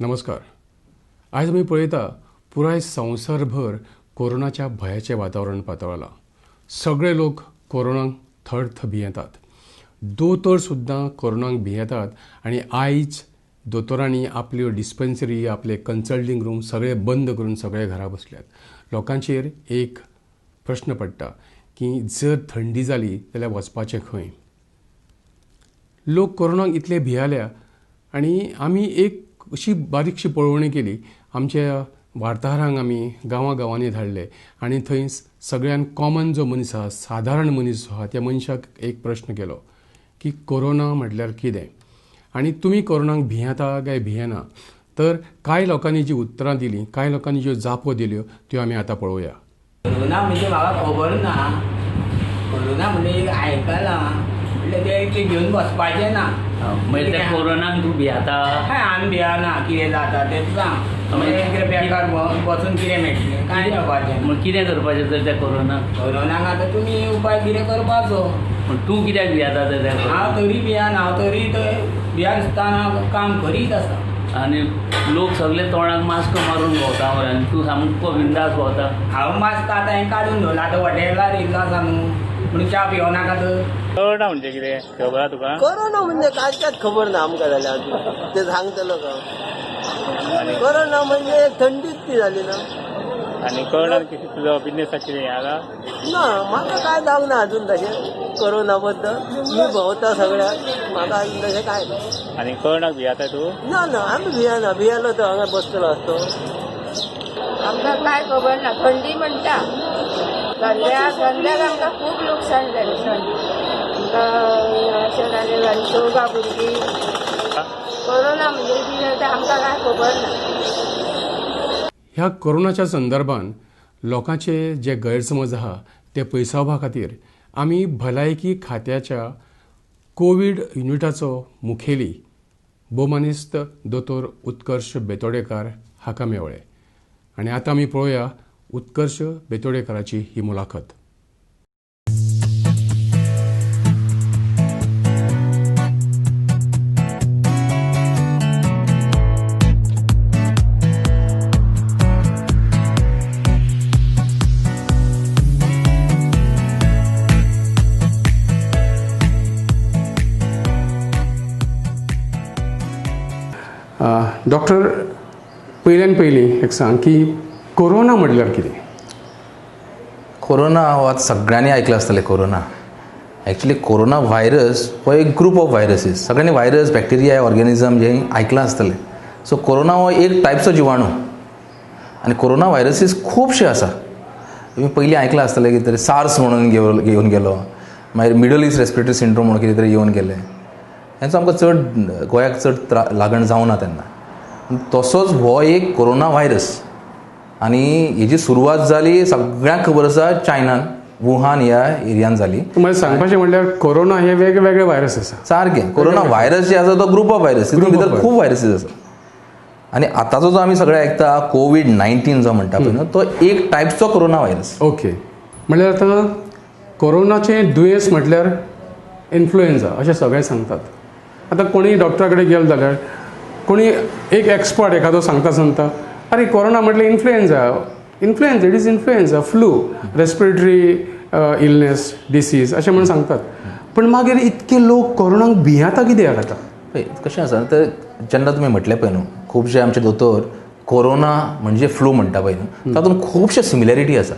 नमस्कार. आयज आमी पळयता पुराय संवसारभर कोरोनाच्या भंयाचें वातावरण पातळलां. सगळे लोक कोरोनाक थर्थ भियेतात. दोतोर सुद्दां कोरोनाक भियेतात आनी आयज दोतोरांनी आपल्यो डिस्पेन्सरी, आपले कन्सल्टींग रूम सगळे बंद करून सगळे घरा बसल्यात. लोकांचेर एक प्रश्न पडटा की जर थंडी जाली जाल्यार वचपाचें खंय? लोक कोरोनाक इतले भियाल्या आनी आमी एक अशी बारीकशी पळोवणी केली. आमच्या वार्ताहरांक आमी गांवां गांवांनी धाडले आनी थंय सगळ्यान कॉमन जो मनीस आसा, सादारण मनीस आसा, त्या मनशाक एक प्रश्न केलो की कोरोना म्हटल्यार कितें आनी तुमी कोरोनाक भियेता काय भियेना? तर कांय लोकांनी जी उतरां दिलीं, कांय लोकांनी ज्यो जापो दिल्यो त्यो आमी आतां पळोवया. कोरोना म्हणजे म्हाका खबर ना. कोरोना म्हणजे आयकलां, म्हणल्यार ते इतलें घेवन बसपाचें ना. म्हणजे त्या कोरोनाक तूं भियेता? हय, आमी भियेना. कितें जाता तें सांग. मागीर कितें बेकार बसून कितें मेळटलें? कांय मेळपाचें ना. कितें करपाचें तर त्या कोरोनाक? कोरोनाक आतां तुमी उपाय कितें करपाचो. पूण तूं कित्याक भियेता तर त्या? हांव तरी भियेना. हांव तरी भियेनासतना काम करीत आसा. आनी लोक सगळे तोंडाक मास्क मारून भोंवता मरे आनी तूं सामको बिंदास भोंवता. हांव मास्क आतां हांवें काडून दवरला. आतां हॉटेलार येयल्लो आसा न्हू, म्हणून च्या पिवनाका तर. कोरोना म्हणजे कितें खबर आसा तुका? कोरोना म्हणजे कांयच खबर ना आमकां जाल्यार अजून. ते सांगतलो का? कोरोना म्हणजे थंडीच ती जाली ना. आनी कोरोना तुजो बिजनेसाक कितें हें जाला? ना, म्हाका काय जावंक ना अजून तशें कोरोना बद्दल. मी भोंवता सगळ्याक, म्हाका अजून तशें काय ना. आनी कोरोनाक भियेता तूं? ना ना, आमी भियेना. भियेलो तर हांगा बसतलो आसतो. आमकां काय खबर ना. थंडी म्हणटा, धंद्याक आमकां खूब लुकसाण जालें. आमकां अशें जालें, चवगा भुरगीं. कोरोना म्हणजे कितें तें आमकां कांय खबर ना. ह्या कोरोनाच्या संदर्भान लोकांचे जे गैरसमज आहा ते पयसावपा खातीर आमी भलायकी खात्याच्या कोवीड युनिटाचो मुखेली भोवमानेस्त दोतोर उत्कर्ष बेतोडेकार हाका मेवळे आनी आतां आमी पळोवया उत्कर्ष बेतोडेकाराची ही मुलाखत. डॉक्टर, पयल्यान पयलीं एक सांग की कोरोना म्हटल्यार कितें? कोरोना हो आतां सगळ्यांनी आयकलां आसतलें. कोरोना एक्चुली कोरोना व्हायरस हो एक ग्रूप ऑफ व्हायरसीस. सगळ्यांनी व्हायरस, बॅक्टेरिया, ऑर्गेनिजम जे आयकलां आसतलें. सो कोरोना हो एक टायपचो जिवाणू आनी कोरोना व्हायरसीस खुबशे आसा. तुमी पयलीं आयकलां आसतलें कितें तरी सार्स म्हणून घेवन गेलो, मागीर मिडल इस्ट रेस्पिरेटरी सिंड्रोम म्हणून कितें तरी येवन गेलें. हेंचो आमकां चड गोंयाक चड लागण जावना तेन्ना. तसोच हो एक कोरोना व्हायरस आनी हेजी सुरवात जाली सगळ्यांक खबर आसा चायनान, वुहान ह्या एरियान जाली. म्हणजे सांगपाचें म्हणल्यार कोरोना हे वेगवेगळे व्हायरस आसा. सारकें, कोरोना व्हायरस जे आसा तो ग्रूप ऑफ व्हायरस, तितून भितर खूब व्हायरसीस आसा. आनी आतांचो जो आमी सगळे आयकता कोवीड-19 जो म्हणटा पळय न्हू, तो एक टायपचो कोरोना व्हायरस. ओके, म्हणल्यार आतां कोरोनाचें दुयेंस म्हटल्यार इन्फ्लुएन्जा अशें सगळे सांगतात. आतां कोणीय डॉक्टरा कडेन गेलो जाल्यार कोणी एक एक्सपर्ट एखादो सांगता सांगता अरे कोरोना म्हटल्यार influenza, influenza, it is influenza, flu, respiratory illness, disease अशें म्हणून सांगतात. पूण मागीर इतके लोक कोरोनाक भियेता कित्याक आतां? पळय कशें आसा तर जेन्ना तुमी म्हटलें पळय न्हू, खुबशे आमचे दोतोर कोरोना म्हणजे फ्लू म्हणटा पळय न्हू, तातूंत खुबशे सिमिलरिटी आसा.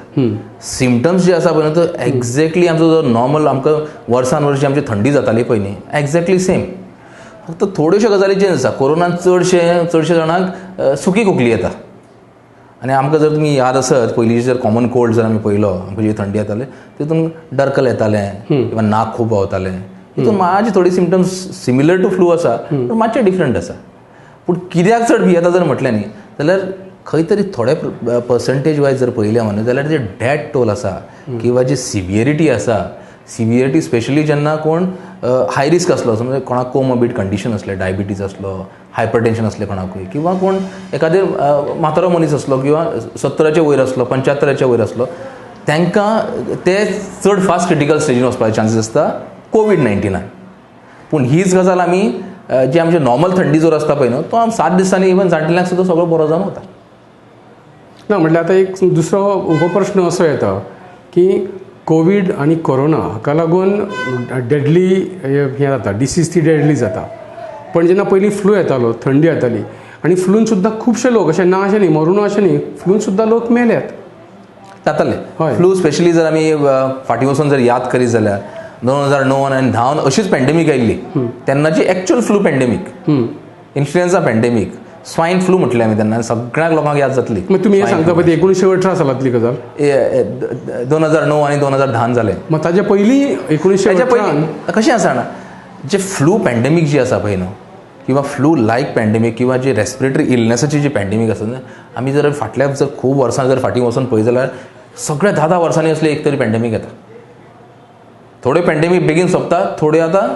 सिमटम्स जे आसा पळय न्हू, तो एक्झॅक्टली आमचो जो नॉर्मल आमकां वर्सान वर्स जी आमची थंडी जाताली पळय न्ही, एक्झॅक्टली सेम. फक्त थोड्योश्यो गजाली चेंज आसा. कोरोनान चडशे जाणांक सुकी खोकली येता. आनी आमकां जर तुमी याद आसत पयलीं जर कॉमन कोल्ड जर आमी पळयलो, आमकां जी थंडी येताली तितून डरकल येतालें किंवा नाक खूब व्हांवतालें. तितून मातशे थोडी सिमटम्स सिमिलर टू फ्लू आसा, पूण मातशे डिफरंट आसा. पूण कित्याक चड भियेता जर म्हटलें न्ही जाल्यार खंय तरी थोडे पर्संटेज वायज जर पळयलें न्हू जाल्यार जे डॅथ टोल आसा किंवा जी सिवियरिटी आसा, सिवियरिटी स्पेशली जेन्ना कोण हाय रिस्क आसलो, समज कोणाक कोमॉर्बीड कंडिशन आसलें, डायबिटीज आसलो, हायपरटेन्शन आसलें कोणाकूय, किंवा कोण एखादे म्हातारो मनीस आसलो किंवा 70च्या वयर आसलो, 75च्या वयर आसलो, तांकां ते चड फास्ट क्रिटिकल स्टेजीन वचपाचे चान्सीस आसता कोवीड-19. पूण हीच गजाल आमी जे आमचे नॉर्मल थंडी जोर आसता पळय न्हू, तो आम 7 दिसांनी इवन जाणटेल्यांक सुद्दां सगळो बरो जावन वता. ना म्हटल्यार आतां एक दुसरो उपप्रश्न असो येता की कोवीड आनी कोरोना हाका लागून डेडली हें जाता, डिसीज ती डेडली जाता. पण जेन्ना पयलीं फ्लू येतालो, थंडी येताली आनी फ्लून सुद्दां खुबशे लोक अशें ना अशें न्ही, मरूना अशें न्ही, फ्लून सुद्दां लोक मेल्यात. जाताले हय. फ्लू स्पेशली जर आमी फाटीं वचून जर याद करीत जाल्यार 2009 आनी 10 अशीच पॅन्डेमीक आयिल्ली. तेन्नाची actual flu pandemic, influenza pandemic, swine flu म्हटलें आमी तेन्ना, सगळ्याक लोकांक याद जातली. मग तुमी हें सांगता पळय 1918 सालांतली गजाल, 2009 आनी 2010 जालें. मग ताजे पयलीं ताच्या 1918 पयलीं कशें आसा जाणा, जे फ्लू पॅन्डेमीक जी आसा पळय न्हू, किंवा फ्लू लायक पॅन्डेमीक किंवा जी रेस्पिरेटरी इलनेसाची जी पॅन्डेमीक आसा न्हू, आमी जर फाटल्या जर खूब वर्सां जर फाटीं वचून पळयत जाल्यार सगळ्या 10-10 वर्सांनी असले एक तरी पॅन्डेमीक येता. थोड्यो पॅन्डेमीक बेगीन सोंपता, थोड्यो आतां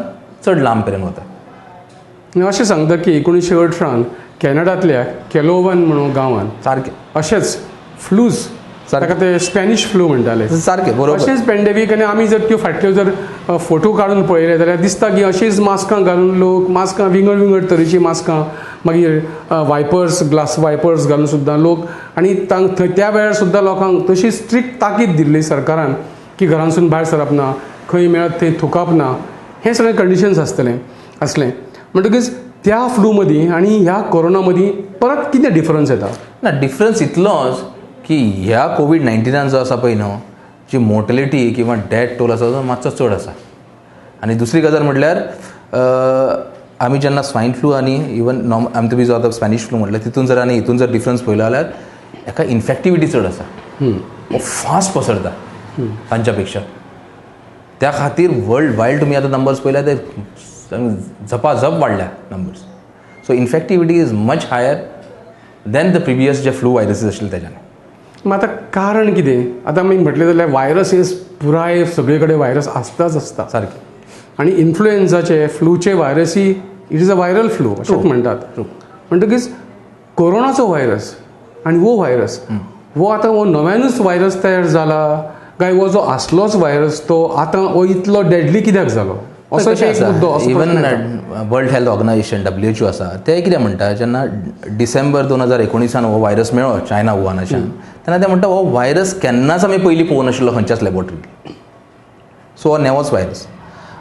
चड लांब मेरेन वता. अशें सांगता की 1918 कॅनडांतल्या केलोवन म्हणून गांवांत सारकें अशेंच फ्लूज, ताका ते स्पॅनिश फ्लू म्हणटाले, सारकें बरोबर अशेंच पॅन्डेमीक. आनी आमी जर त्यो फाटल्यो जर फोटो काडून पळयले जाल्यार दिसता की अशीच मास्कां घालून लोक, मास्कां विंगड विंगड तरेचीं मास्कां, मागीर वायपर्स, ग्लास वायपर्स घालून सुद्दां लोक, आनी थंय त्या वेळार सुद्दां लोकांक तशी स्ट्रिक्ट ताकीद दिल्ली सरकारान की घरांसून भायर सरप ना, खंय मेळत थंय थुकप ना, हें सगळें कंडिशन्स आसतलें आसलें. म्हणटकीच त्या फ्लू मदीं आनी ह्या कोरोना मदीं परत कितें डिफरन्स येता? ना, डिफरन्स इतलोच की ह्या कोवीड 19 जो आसा पळय न्हू, जी मोर्टेलिटी किंवा डेथ टोल आसा तो मातसो चड आसा. आनी दुसरी गजाल म्हटल्यार आमी जेन्ना स्वायन फ्लू आनी इवन नॉर्म आमी तुमी जो आतां स्पॅनिश फ्लू म्हटलें तितून जर आनी हितून जर डिफरन्स पळयलो जाल्यार हेका इन्फेक्टिविटी चड आसा, हो फास्ट पसरता तांच्या पेक्षा. त्या खातीर वर्ल्ड वायड तुमी आतां नंबर्स पळयल्यार ते झपाझप वाडल्या numbers. So infectivity is much higher than the previous जे फ्लू व्हायरसीस आशिल्ले तेज्यान. मग आतां कारण कितें? आतां आमी म्हटलें जाल्यार व्हायरस हे पुराय सगळे कडेन व्हायरस आसताच आसता. सारकें. आनी इन्फ्लुएन्जाचे फ्लूचे व्हायरसी, it is a viral flu अशेंच म्हणटात. म्हणटकीच कोरोनाचो व्हायरस आनी हो व्हायरस हो आतां हो नव्यानूच व्हायरस तयार जाला काय हो जो आसलोच व्हायरस तो आतां हो इतलो डेडली कित्याक जालो, असो एक मुद्दो. Even world health organisation WHO आसा ते कितें म्हणटा, जेन्ना डिसेंबर 2019 हो व्हायरस मेळ्ळो चायना वुहानाच्यान, तेन्ना ते म्हणटा हो व्हायरस केन्नाच आमी पयलीं पळोवंक नाशिल्लो खंयच्याच लॅबोरेटरीन, सो हो नवोच व्हायरस.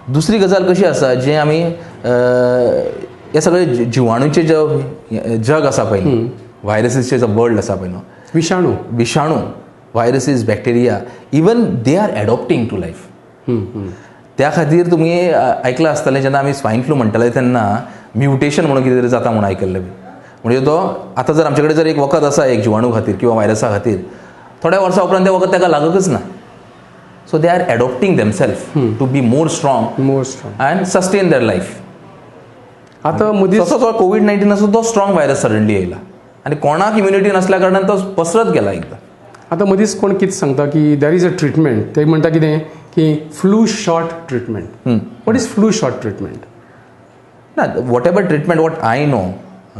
दुसरी गजाल कशी आसा, जे आमी हे सगळे जिवाणूचे जे जग आसा पळय, व्हायरसीसचे जो वर्ल्ड आसा पळय न्हू, विशाणू विशाणू, viruses, bacteria, even they are adapting to life. त्या खातीर तुमी आयकलां आसतलें जेन्ना आमी स्वायन फ्लू म्हणटाले तेन्ना म्युटेशन म्हणून कितें तरी जाता म्हणून आयकल्लें. म्हणजे तो आतां जर आमचे कडेन जर एक वखद आसा एक जिवाणू खातीर किंवा व्हायरसा खातीर, थोड्या वर्सां उपरांत तें वखद ताका लागकच ना. So they are adapting themself to be more strong, more strong and sustain their life. आतां मदीं तसोच हो कोवीड 19 आसा तो स्ट्रॉंग व्हायरस सडनली येयला आनी कोणाक इम्युनिटी नासल्या कारणान तो पसरत गेला एकदां. आतां मदींच कोण कितें सांगता की there is a treatment, ते म्हणटा कितें की flu shot treatment. What is flu shot treatment? ना, whatever treatment what I know,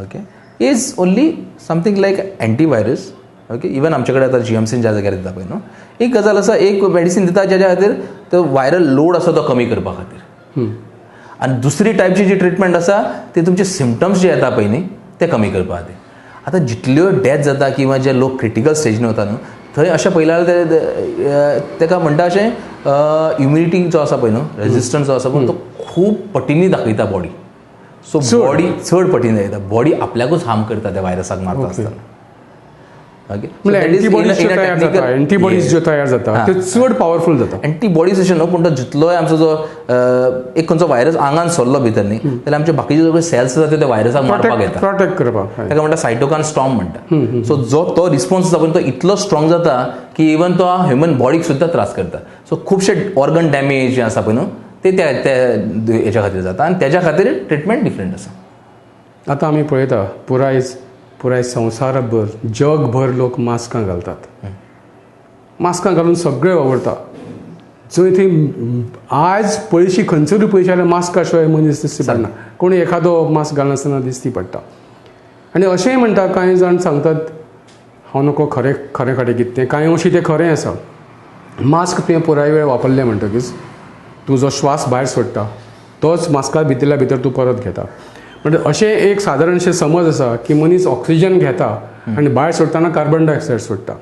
okay, is only something like antivirus. Okay, even आमचे कडेन आतां जीएमसीन ज्या जाग्यार दिता पळय न्हू, एक गजाल आसा, एक मेडिसीन दिता ज्याच्या खातीर तो व्हायरल लोड आसा तो कमी करपा खातीर, आनी दुसरी टायपची जी ट्रिटमेंट आसा ती तुमचे सिमटम्स जे येता पळय न्ही ते कमी करपा खातीर. आतां जितल्यो डेथ जाता किंवा जे लोक क्रिटिकल स्टेजीन वता न्हू थंय अशें पळयल्यार तेका म्हणटा अशें इम्युनिटी जो आसा पळय न्हू, रेजिस्टन्स जो आसा पळय तो खूब पटींनी दाखयता बॉडी. सो बॉडी चड पटीन दाखयता, बॉडी आपल्याकूच हार्म करता त्या व्हायरसाक मारता आसतना. म्हणल्यार एंटीबॉडीज ज्यो तयार जाता त्यो चड पावरफूल जाता. एंटीबॉडीज अशें न्हू, पूण तो जितलोय आमचो जो एक खंयचो व्हायरस आंगान सरलो भितर न्ही जाल्यार आमचे बाकीचे सगळे सेल्स आसा ते त्या व्हायरसाक मारपाक येता, प्रोटेक्ट करपाक. ताका म्हणटा सायटोकान स्टॉर्म म्हणटा. सो जो तो रिस्पॉन्स आसा पळय तो इतलो स्ट्रॉंग जाता की इवन तो ह्युमन बॉडीक सुद्दां त्रास करता. सो खुबशे ऑर्गन डॅमेज जे आसा पळय न्हू ते त्या हेच्या खातीर जाता आनी तेज्या खातीर ट्रिटमेंट डिफरंट आसा. आतां आमी पळयता पुराय पुराय संवसारभर जगभर लोक मास्कां घालतात, मास्कां घालून सगळे वावरता. जंय थंय आज पयशी खंयसरूय पयशे जाल्यार मास्का शिवाय मनीस दिसती पडना, कोणी एखादो मास्क घालनासतना दिसती पडटा. आनी अशेंय म्हणटा कांय जाण सांगतात, हांव नको खरें खरें खरें कितें तें, कांय अंशी तें खरें आसा. मास्क तुवें पुराय वेळ वापरलें म्हणटकीच तूं जो श्वास भायर सोडटा तोच मास्का भितरल्या भितर तूं परत घेता. म्हणजे अशें एक सादारणशें समज आसा की मनीस ऑक्सिजन घेता आनी भायर सोडटना कार्बन डायऑक्सायड सोडटा.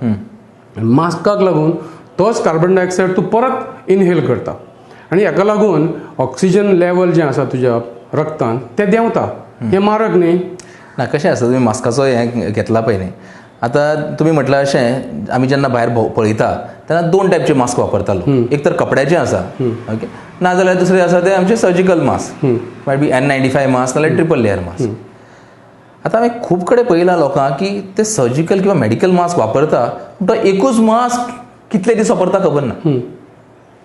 मास्काक लागून तोच कार्बन डायऑक्सायड तूं परत इनहेल करता आनी हाका लागून ऑक्सिजन लेवल जें आसा तुज्या रक्तान तें देंवता. हें मारक न्ही? ना, कशें आसा, तुमी मास्काचो हें घेतला पळय न्ही, आतां तुमी म्हटलां अशें, आमी जेन्ना भायर पळयता तेन्ना दोन टायपचे मास्क वापरता लोक. एक तर कपड्याचे आसा, ओके, नाजाल्यार दुसरें आसा ते आमचे surgical mask, might be N95 mask नाल्यार ट्रिपल लेयर मास्क. आतां हांवें खूब कडेन पळयलां लोकांक की ते सर्जिकल किंवा मेडिकल मास्क वापरता, पूण तो एकूच मास्क कितले दीस वापरता खबर ना.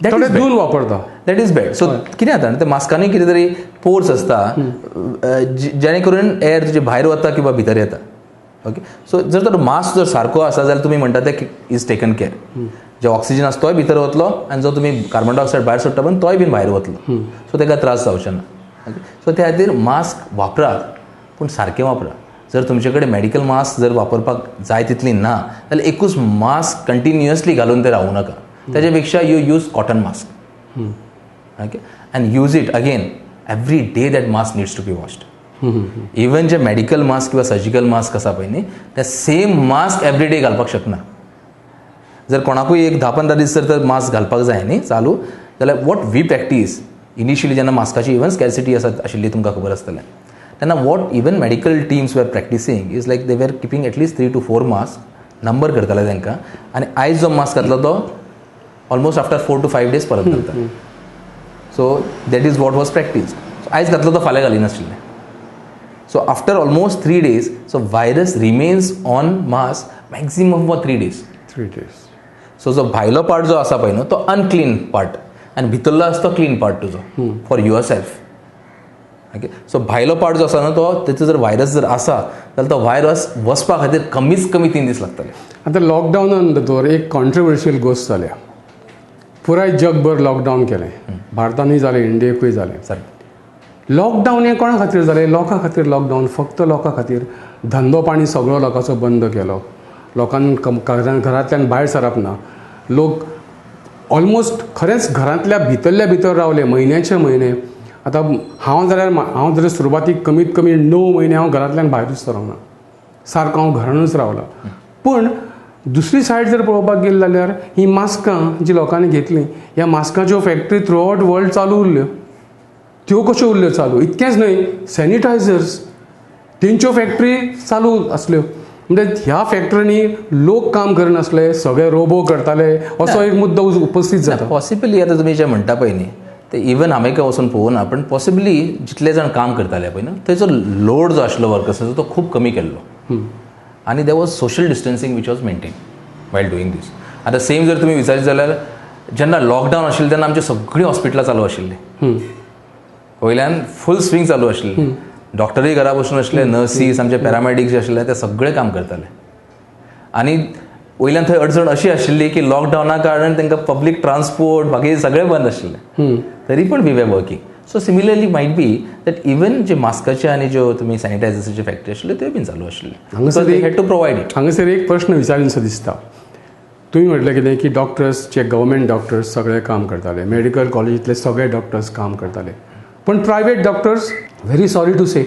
थोडे धुवन वापरता. That is bad. So कितें जाता, ते मास्कांनी कितें तरी पोर्स आसता जेणे करून एअर तुजे भायर वता किंवा भितर येता. ओके, सो जर तर मास्क जर सारको आसा जाल्यार तुमी म्हणटा ते is taken care, J oxygen आसा तोय भितर वतलो आनी जो तुमी कार्बन डायऑक्सायड भायर सोडटा पण तोय बीन भायर वतलो, सो ताका त्रास जावचे ना. ओके, सो त्या खातीर मास्क वापरात पूण सारकें वापरा. जर तुमचे कडेन मेडिकल मास्क जर वापरपाक जाय तितली ना जाल्यार एकूच मास्क कंटिन्युअसली घालून ते रावूं नाका. ताजे पेक्षा you use cotton mask, okay, and use it again every day. That mask needs to be washed. Even J medical mask किंवा सर्जिकल मास्क आसा पळय न्ही, ते सेम मास्क एवरी डे घालपाक शकना. जर कोणाकूय एक 10-15 दीस जर मास्क घालपाक जाय न्ही चालू जाल्यार what we practice initially, जेन्ना मास्काची इवन स्कॅसिटी आसा आशिल्ली तुमकां खबर आसतलें, तेन्ना what even medical teams were practicing is like they were keeping at least 3 to 4 mask, number करताले तांकां, आनी आयज जो मास्क घातलो तो almost after 4 to 5 days परत घालता. So that is what was practice. आयज घातलो तो फाल्यां घालिनाशिल्लें. So after almost 3 days, so virus remains on mask maximum for 3 days. 3 days. So जो भायलो पार्ट जो आसा पळय न्हू तो अनक्लीन पार्ट आनी भितरलो आसा तो क्लीन पार्ट तुजो for yourself. Okay, so भायलो पार्ट जो आसा न्हू तो तेचो जर व्हायरस जर आसा जाल्यार तो व्हायरस वचपा खातीर कमीच कमी 3 दीस लागतले. आतां लॉकडावनान दोतोर एक कॉन्ट्रोवर्शियल गोश्ट जाल्या. पुराय जगभर लॉकडावन केलें, भारतानूय जालें, इंडियेकूय जालें. लॉकडावन हें कोणा खातीर जालें? लोकां खातीर लॉकडावन, फक्त लोकां खातीर. धंदो पाणी सगळो लोकांचो बंद केलो, लोकांक घरांतल्यान भायर सरप ना, लोक ऑलमोस्ट खरेंच घरांतल्या भितरल्या भितर रावले म्हयन्याचे म्हयने. आतां हांव जाल्यार सुरवातीक कमीत कमी 9 म्हयने हांव घरांतल्यान भायरूच सरना, सारको हांव घरानूच रावला. पूण दुसरी सायड जर पळोवपाक गेली जाल्यार ही मास्कां जी लोकांनी घेतलीं, ह्या मास्कांच्यो फॅक्टरी थ्रू आवट वर्ल्ड चालू उरल्यो. त्यो कश्यो उरल्यो चालू? इतकेंच न्हय, सॅनिटायझर्स तेंच्यो फॅक्टरी चालू आसल्यो. म्हणजे ह्या फॅक्टरींनी लोक काम करनासले, सगळे रोबो करताले, असो एक मुद्दो उपस्थित जाता. पॉसिबली आतां तुमी जें म्हणटा पळय न्ही ते इवन हांवें खंय वचून पळोवना, पण पॉसिबली जितले जाण काम करताले पळय न्हू तेचो लोड जो आशिल्लो वर्कर्साचो तो खूब कमी केल्लो आनी there was social distancing which was maintain while doing this. आतां सेम जर तुमी विचारीत जाल्यार जेन्ना लॉकडावन आशिल्लें तेन्ना आमची सगळीं हॉस्पिटलां चालू आशिल्लीं, वयल्यान फूल स्विंग चालू आशिल्ली, डॉक्टरूय घरा बसून आशिल्ले, नर्सीस, आमचे पॅरामॅडिक्स जे आशिल्ले ते सगळे काम करताले. आनी वयल्यान थंय अडचण अशी आशिल्ली की लॉकडावना कारणान तांकां पब्लीक ट्रान्सपोर्ट बाकी सगळें बंद आशिल्लें, तरी पण we were working. So similarly might be that even जे मास्काचे आनी ज्यो तुमी सॅनिटायझर्साचे फॅक्टरी आशिल्ल्यो त्यो बीन चालू आशिल्ल्यो, so they had to provide it. हांगासर एक प्रश्न विचारीनसो दिसता. तुमी म्हटलें कितें की डॉक्टर्स जे गव्हर्मेंट डॉक्टर्स सगळे काम करताले, मेडिकल कॉलेजींतले सगळे डॉक्टर्स काम करताले, पण private doctors, very sorry to say,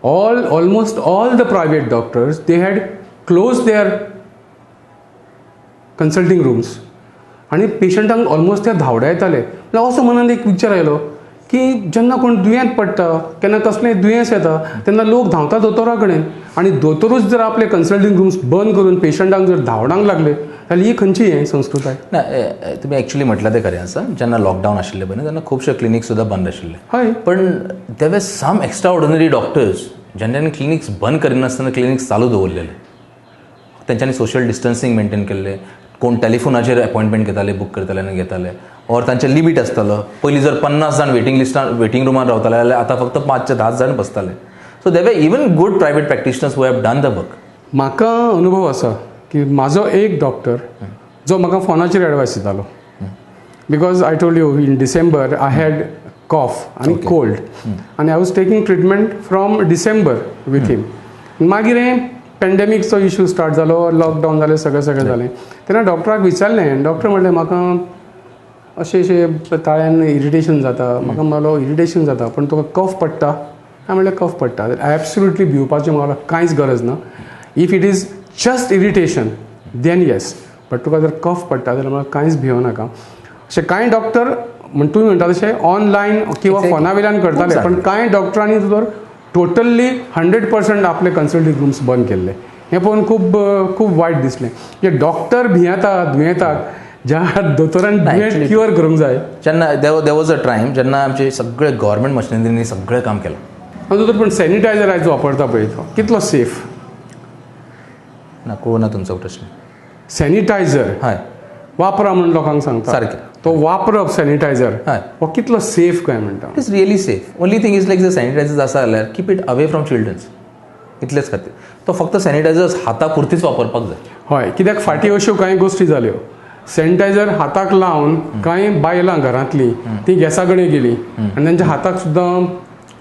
almost all the private doctors they had close their consulting rooms आनी पेशंटांक ऑलमोस्ट ते धांवडायताले. म्हणल्यार असो मनान एक विचार आयलो की जेन्ना कोण दुयेंत पडटा, केन्ना कसलेंय दुयेंस येता, तेन्ना लोक धांवता दोतोरा कडेन आनी दोतोरूच जर आपले कन्सल्टींग रूम्स बंद करून पेशंटांक जर धांवडावंक लागले जाल्यार ही खंयची हें संस्कृताय? ना, तुमी एक्चुली म्हटलां तें खरें आसा. जेन्ना लॉकडावन आशिल्लें पळय तेन्ना खुबशे क्लिनीक सुद्दां बंद आशिल्ले. हय, पण there were some extraordinary doctors ज्यांच्यानी क्लिनिक्स बंद करिनासतना क्लिनिक्स चालू दवरलेले. तेंच्यांनी सोशल डिस्टन्सींग मेंटेन केल्लें, कोण टेलिफोनाचेर अपॉयंटमेंट घेताले, बूक करताले आनी घेताले, ऑर तांचे लिमीट आसतालो. पयलीं जर 50 जाण वेटींग लिस्टान वेटींग रुमान रावताले जाल्यार आतां फक्त 5 ते 10 जाण बसताले. So there were even good private practitioners who have done the work. म्हाका अनुभव आसा की म्हाजो एक डॉक्टर जो म्हाका फोनाचेर एडवायस दितालो, because I told you in December I had cough आनी कोल्ड आनी I was taking treatment from December with him. मागीर हें पॅन्डेमिकचो इशू स्टार्ट जालो, लॉकडावन जालें, सगळें सगळें जालें. तेन्ना डॉक्टराक विचारलें, डॉक्टर म्हणलें म्हाका अशें अशें ताळ्यान इरिटेशन जाता. म्हाका म्हणलो इरिटेशन जाता पण तुका कफ पडटा? काय म्हणल्यार कफ पडटा ॲब्सोल्युटली भिवपाचें म्हाका कांयच गरज ना. If it is just irritation then yes, but तुका जर कफ पडटा जाल्यार म्हाका कांयच भिवो नाका. अशें कांय डॉक्टर म्हण तुमी म्हणटा तशें ऑनलायन किंवा फोना वयल्यान करताले, पण कांय डॉक्टरांनी जर टोटल्ली 100% आपले कन्सल्टींग रूम्स बंद केल्ले. हें पळोवन खूब खूब वायट दिसलें. जे डॉक्टर भियेतात दुयेंताक, ज्या दोतोरान दुयेंत क्युअर करूंक जाय. जेन्ना there was a time जेन्ना आमचे सगळे गव्हर्मेंट मशिनरींनी सगळें काम केलां. दोतोर, पण सॅनिटायझर आयज वापरता पळय तो कितलो सेफ? ना, कळूं ना तुमचो प्रश्न. सॅनिटायझर हय वापरा म्हणून लोकांक सांगता, सारकें. तो वापरप सॅनिटायझर हय हो कितलो सेफ काय म्हणटा? It is really safe. Only thing is like जर सॅनिटायझर्स आसा जाल्यार keep it away from childrens, इतलेच खातीर. तो फक्त सॅनिटायझर्स हाता पुरतीच वापरपाक जाय. हय, कित्याक फाटीं अश्यो कांय गोश्टी जाल्यो, सॅनिटायझर हाताक लावन कांय बायलां घरांतलीं तीं गॅसा कडेन गेलीं आनी तांच्या हाताक सुद्दां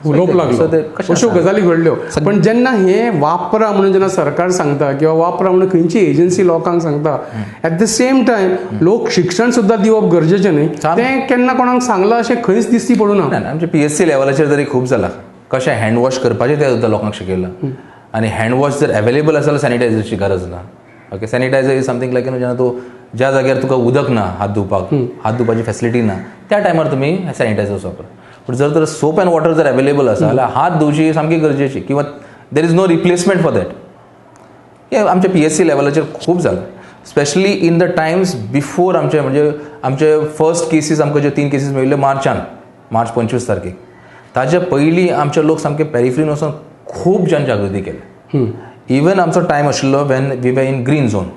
उलोवप लागलो, अश्यो गजाली घडल्यो. पण जेन्ना हे वापरा म्हणून जेन्ना सरकार सांगता किंवा वापरा म्हणून खंयची एजन्सी लोकांक सांगता, एट the same time लोक शिक्षण सुद्दां दिवप गरजेचें न्ही, तें केन्ना कोणाक सांगलां अशें खंयच दिश्टी पडूं ना. आमचे PSC लेवलाचेर तरी खूब जालां, कशें हँड वॉश करपाचें तें सुद्दां लोकांक शिकयलां. आनी हँड वॉश जर अवेलेबल आसा जाल्यार सॅनिटायझरची गरज ना. Okay, sanitiser is something like न्हू जेन्ना तूं ज्या जाग्यार तुका उदक ना हात धुवपाक, हात धुवपाची फॅसिलिटी ना, त्या टायमार तुमी सॅनिटायझर्स वापरा. पूण जर तर सोप अँड वॉटर जर अवेलेबल आसा जाल्यार हात धुवची सामकी गरजेची, किंवा there is no replacement for that. हें आमच्या PSC लेवलाचेर खूब जालां, specially in the times before आमचे, म्हणजे आमचे फर्स्ट केसीस आमकां ज्यो 3 केसीस मेळिल्ल्यो मार्चान, मार्च 25 तारखेक, ताच्या पयलीं आमचे लोक सामके पेरिफ्रीन वचून खूब जनजागृती केली. इवन आमचो टायम आशिल्लो when we were in green zone,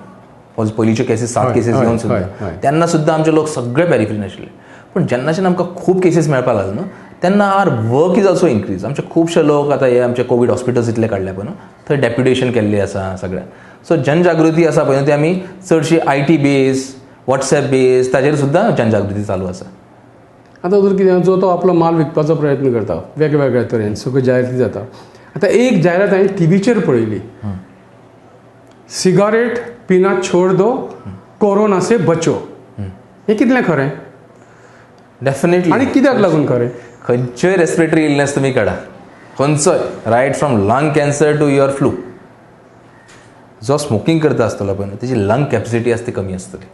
पयलींच्यो cases 7 cases येवन सुद्दां, तेन्ना सुद्दां आमचे लोक सगळे पेरिफ्रीन आशिल्ले. पूण जेन्नाच्यान आमकां खूब केसीस मेळपाक लागले न्हू, तेन्ना our work is also increase. आमचे खुबशे लोक आतां हे आमचे कोवीड हॉस्पिटल्स इतले काडले पळय न्हू, थंय डेप्युटेशन केल्ली आसा सगळ्या. सो जनजागृती आसा पळय न्हू, ती आमी चडशी IT base, WhatsApp base, ताजेर सुद्दां जनजागृती चालू आसा. आतां जर कितें जो तो आपलो माल विकपाचो प्रयत्न करता वेगवेगळ्या तरेन, सगळ्यो जायराती जाता. आतां एक जायरात हांवें टिवीचेर पळयली, सिगारेट पिना छोड दो, कोरोना से बचो. हें कितलें खरें? डेफिनेटली. आनी कित्याक लागून खरें? खंयचोय रेस्पिरेटरी इलनेस तुमी काडा, खंयचोय, right from lung cancer to your flu, जो स्मोकींग करता आसतलो पळय न्हू, तेजी लंग कॅपॅसिटी आसता ती कमी आसतली,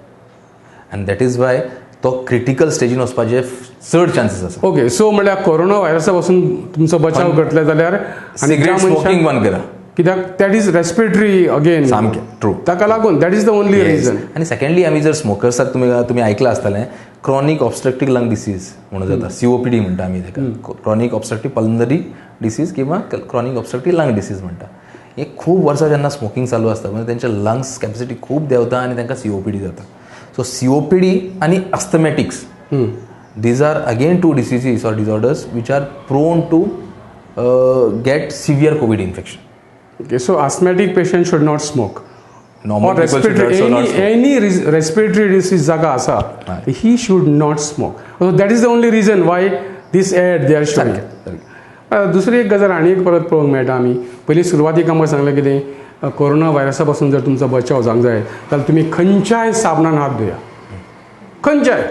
आनी that is why तो क्रिटिकल स्टेजीन वचपाचे चड चान्सीस आसा. ओके, सो म्हणल्यार कोरोना व्हायरसा पासून तुमचो बचाव करतले जाल्यार सिगरेट स्मोकींग बंद करा, कित्याक that is respiratory again. सामकें ट्रू, ताका लागून that is the only reason. आनी सेकंडली आमी जर स्मोकर्साक तुमी आयकलां आसतलें, क्रॉनीक ऑब्स्ट्रक्टीव लंग डिसीज म्हणून जाता, COPD म्हणटा आमी ताका, क्रॉनीक ऑब्स्ट्रक्टीव पल्मनरी डिसीज किंवा क्रॉनीक ऑब्स्ट्रक्टीव लंग डिसीज म्हणटा. हे खूब वर्सां जेन्ना स्मोकींग चालू आसता म्हणजे तेंच्या लंग्स कॅपॅसिटी खूब देंवता आनी तांकां COPD जाता. सो COPD आनी asthmatics, these are again 2 diseases or disorders which are prone to get severe COVID infection. Okay, so asthmatic patient should not smoke. Normal or people should respiratory, also not smoke. Any respiratory disease जाका आसा, he should not smoke. So that is the only reason why this ad they are showing. दुसरी एक गजाल आनी एक परत पळोवंक मेळटा. आमी पयलीं सुरवातीक आमकां सांगलें कितें, कोरोना व्हायरसा पासून जर तुमचो बचाव जावंक जाय जाल्यार तुमी खंयच्याय साबणान हात धुया, खंयच्याय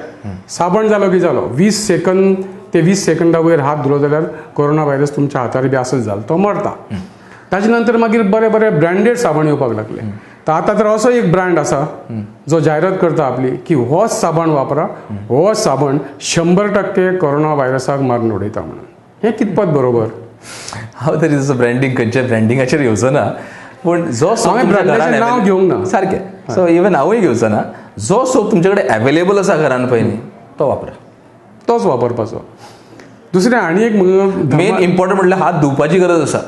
साबण जालो की जालो, 20 सेकंद ते 20 सेकंदा वयर हात धुलो जाल्यार कोरोना व्हायरस तुमच्या हातार बी आसत जालो तो मरता. ताजे नंतर मागीर बरे बरे ब्रँडेड साबण येवपाक लागले. तर आतां तर असो एक ब्रँड आसा जो जायरात करता आपली की हो साबण वापरा, हो साबण 100% कोरोना व्हायरसाक मारून उडयता म्हणून. हें कितपत बरोबर? हांव तरी तसो ब्रँडींग खंयच्या ब्रँडिंगाचेर येवचो ना, पूण जो सोप ब्रँडाचें नांव घेवंक ना सारकें, सो इवन हांवूय घेवचो ना. जो सोप तुमचे कडेन अवेलेबल आसा घरान पळय न्ही, तो वापरा, तोच वापरपाचो. दुसरें आनी एक मेन इम्पॉर्टंट म्हटल्यार हात धुवपाची गरज आसा.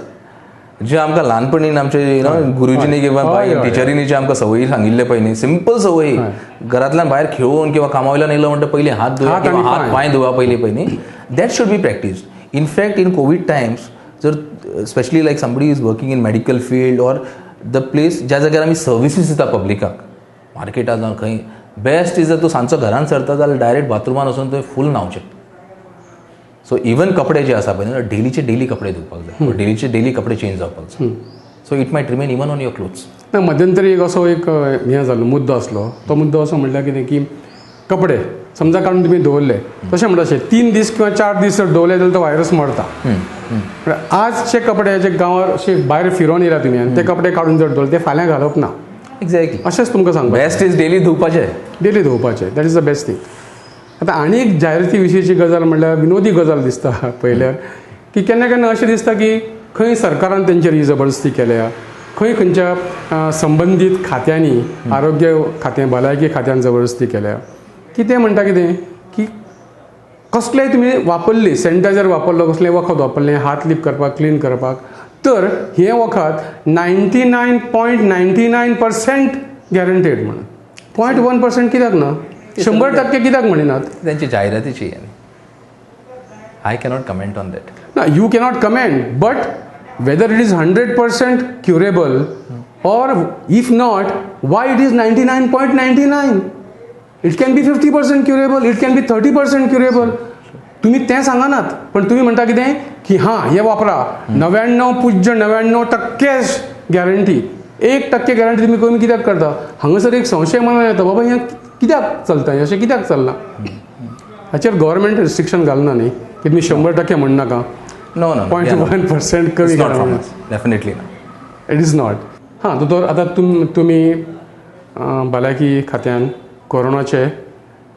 जे आमकां ल्हानपणीन आमचे गुरुजींनी किंवा टिचरींनी जे आमकां संवयी सांगिल्ले पळय न्ही, सिंपल संवयी, घरांतल्यान भायर खेळून किंवा कामा वयल्यान येयलो म्हणटा पयलीं हात धुवा किंवा हात पांय धुवा पयलीं पळय न्ही, that should be practised. In fact in COVID times जर specially like somebody is working in medical field or the place ज्या जाग्यार आमी सर्विसीस दिता पब्लिकाक, मार्केटान जावं खंय, बेस्ट is जर तूं सांजचो घरान सरता जाल्यार डायरेक्ट बाथरुमान वचून तुवें फूल न्हांवचें. सो इवन कपडे जे आसा पळय डेलीचे डेली कपडे धुवपाक जाय, डेलीचे डेली कपडे चेंज जावपाक जाय. So it might remain even on your clothes. ना, मध्यंतरी एक असो एक हें जालो मुद्दो आसलो, तो मुद्दो असो म्हणल्यार कितें की कपडे समजा काडून तुमी दवरले, तशें म्हणटा अशें 3 दीस किंवा 4 दीस जर दवरले जाल्यार तो व्हायरस मरता. आजचे कपडे जे गांवार अशे भायर फिरोन येयला तुमी आनी ते कपडे काडून जर दवरले ते फाल्यां घालप ना. एक्झॅक्टली. अशेंच तुमकां सांगपाक. बेस्ट is daily धुवपाचें. डेली धुवपाचें, that is the best thing. आतां आनी एक जायराती विशींची गजाल म्हणल्यार विनोदी गजाल दिसता पळयल्यार की केन्ना केन्ना अशें दिसता की खंय सरकारान तेंचेर ही जबरदस्ती केल्या, खंय खंयच्या संबंदीत खात्यांनी, आरोग्य खातें, भलायकी खात्यान जबरदस्ती केल्या की ते म्हणटा कितें की कसलेंय तुमी वापरली, सॅनिटायझर वापरलो, कसलें वखद वापरलें हात लिप करपाक, क्लीन करपाक, तर हें वखद 99.99% गॅरंटेड म्हणून. 0.1% कित्याक ना, 100% कित्याक म्हणिनात? त्यांची जाहिरातीची. I cannot comment on that. ना, you cannot comment, but whether it is 100% curable or if not, why it is 99.99? It can be 50% curable, it can be 30% curable. तुम्ही तें सांगनात, पण तुम्ही म्हणता कितें की हां हें वापरा, 99.99% गॅरंटी, 1% गॅरंटी तुमी कमी कित्याक करता? हांगासर एक संशय मनान येता, बाबा हें कित्याक चलता, हें अशें कित्याक चल्लां? हाचेर गव्हर्मेंट रिस्ट्रिक्शन घालना न्ही की तुमी 100% म्हणनाका, नो नो, 0.1% कमी करा. डेफिनेटली ना, it is not. हां दोतोर, आतां तुमी भलायकी खात्यान कोरोनाचे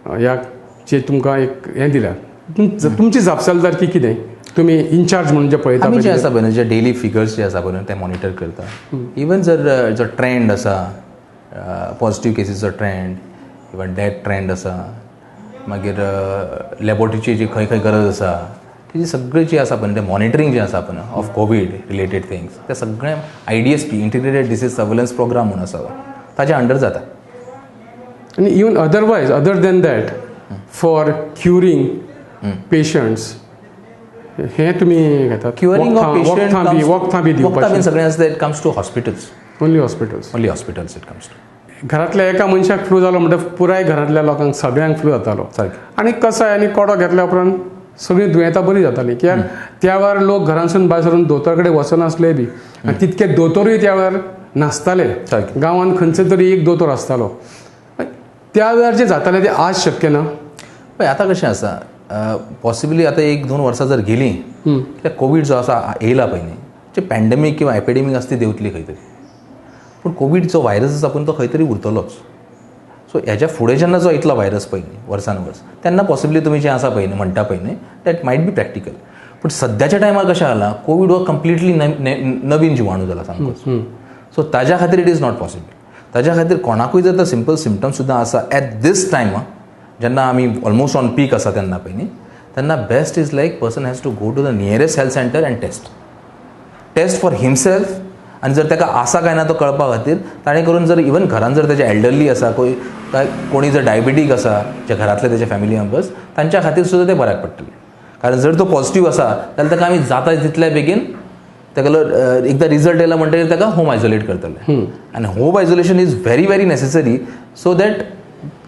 ह्या जे तुमकां एक हें दिल्या, तुमची जापसालदारकी कितें? तुमी इन्चार्ज म्हणून जे पळयता, आमी जे आसा पळय, जे डेली फिगर्स जे आसा पळय ते मॉनिटर करता. इवन जर जो ट्रेंड आसा, पॉझिटीव केसीचो ट्रेंड, इवन डेथ ट्रेंड आसा, मागीर लॅबोरेटरीची जी खंय खंय गरज आसा तेजी सगळी जी आसा पळय, ते मॉनिटरींग जें आसा पळय ऑफ कोवीड रिलेटेड थिंग्स, ते सगळें IDSP, integrated disease surveillance programme म्हणून आसा, ताच्या अंडर जाता. आनी even otherwise, other than that, for curing patients हें तुमी घेतात? क्युअरिंग ऑफ पेशंट, वखदां बी दिवपाचें सगळें आसता, it comes to hospitals. Only hospitals. Only hospitals it comes to. घरांतल्या एका मनशाक फ्लू जालो म्हणटकच पुराय घरांतल्या लोकांक सगळ्यांक फ्लू जातालो. आनी कसाय आनी कोडो घेतल्या उपरांत सगळीं दुयेंतां बरीं जातालीं. कित्याक त्या वेळार लोक घरांतसून भायर सरून दोतोरा कडेन वचनासले बी, आनी तितके दोतोरूय त्या वेळार नासताले. गांवांत खंयचो तरी एक दोतोर आसतालो. त्या वेळार जें जातालें तें आज शक्य ना. पळय आतां कशें आसा, पॉसिबली आतां 1-2 वर्सां जर गेलीं कित्याक कोवीड जो आसा येयला पळय न्ही, जे पॅन्डेमीक किंवा एपिडेमीक आसा ती देंवतली खंय तरी, पूण कोवीड जो व्हायरस आसा पूण तो खंय तरी उरतलोच. सो हेज्या फुडें जेन्ना जो येतलो व्हायरस पळय न्ही वर्सान वर्स, तेन्ना पॉसिबली तुमी जें आसा पळय न्ही म्हणटा पळय न्ही, that might be practical. पूण सद्याच्या टायमार कशें जाला, कोवीड हो कंप्लिटली नवीन जिवाणू जाला सामकोच. सो ताज्या खातीर it is not possible. ताज्या खातीर कोणाकूय जर सिंपल सिमटम्स सुद्दां आसा एट these time, जेन्ना आमी ऑलमोस्ट ऑन पीक आसा तेन्ना पळय न्ही, तेन्ना best is like person has to go to the nearest health centre and test for himself. आनी जर ताका आसा काय ना तो कळपा खातीर ताणें करून जर इवन घरान जर ताजे एल्डरली आसा, कोणी जर डायबिटीक आसा, जे घरांतले ताजे फॅमिली मेंबर्स, तांच्या खातीर सुद्दां तें बऱ्याक पडटलें. कारण जर तो पॉझिटीव आसा जाल्यार ताका आमी जाता तितल्या बेगीन ताका एकदां रिजल्ट येयला म्हणटकीर ताका होम आयसोलेट करतले. आनी home isolation is very very necessary so that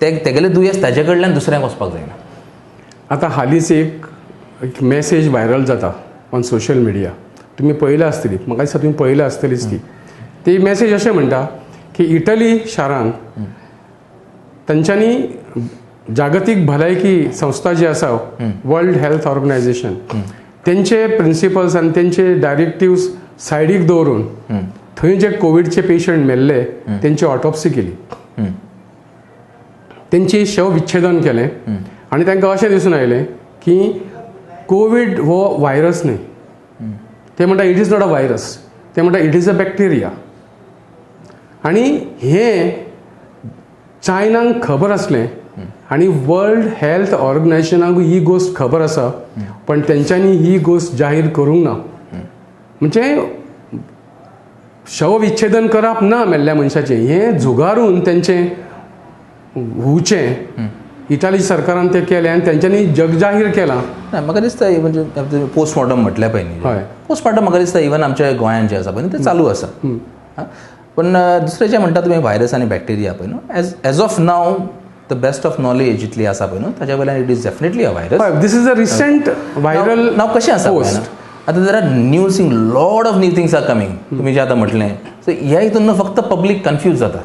तेगेलें दुयेंस ताजे कडल्यान दुसऱ्यांक वचपाक जायना. आतां हालींच एक मॅसेज व्हायरल जाता ऑन सोशल मिडिया, तुमी पळयल्या आसतली, म्हाका दिसता तुमी पळयल्या आसतलीच ती. ती मॅसेज अशें म्हणटा की इटली शारान तांच्यांनी जागतीक भलायकी संस्था जी आसा, वर्ल्ड हेल्थ ऑर्गनायझेशन, तेंचे प्रिंसिपल्स आनी तेंचे डायरेक्टिव्स सायडीक दवरून थंय जे कोविडचे पेशंट मेल्ले तेंची ऑटोप्सी केली, तेंची शवविच्छेदन केलें आनी तांकां अशें दिसून आयलें की कोवीड हो व्हायरस न्हय. ते म्हणटा it is not a virus, ते म्हणटा it is a bacteria. आनी हें चायनाक खबर आसलें आनी वर्ल्ड हेल्थ ऑर्गनायझेशनाक ही गोश्ट खबर आसा, पण तेंच्यांनी ही गोश्ट जाहीर करूंक ना. म्हणजे शवविच्छेदन करप ना मेल्ल्या मनशाचें, हें झुगारून तेंचें हुचें इटाली सरकारान तें केलें आनी तेंच्यांनी जगजाहीर केलां. ना, म्हाका दिसता म्हणजे पोस्टमॉर्टम म्हटलें पळय न्ही, हय, पोस्टमॉर्टम म्हाका दिसता इवन आमच्या गोंयांत जें आसा पळय न्ही तें चालू आसा. पूण दुसरें जें म्हणटा तुमी व्हायरस आनी बॅक्टेरिया पळय न्हू, as of now the best of knowledge जितली आसा पळय न्हू ताज्या वयल्यान it is definitely a virus. This is a recent viral नाव कशें आसा आतां there are new thing, lot of new things are coming. तुमी जें आतां म्हटलें सो ह्या हितून न्हू फक्त पब्लीक कन्फ्यूज जाता.